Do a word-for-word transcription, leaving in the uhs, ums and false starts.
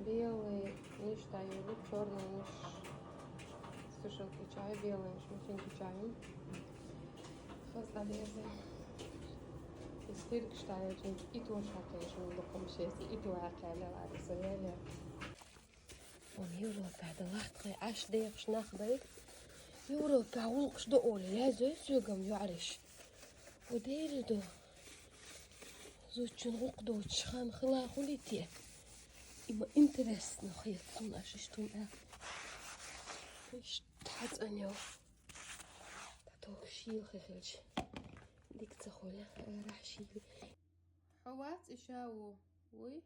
Белый ниш дӀайолу, чёрный ниш. Сушилка чай, белый ниш машинка чай. Хаза деза. Истерик штайчун и то шатайчун лукум шеси и то акъала вариса яля. Он Европа да лахтхай аш дехш нах дай. Европа гулкш до оли язой сёгам юариш. Удери до. Зучун гукдоч хан хила хулите. Има интересно хет сун ашиштун а. Иш тацанё. Таток шил хехелч. Дик цахоля, рахшили. Хавац ишау. Уй.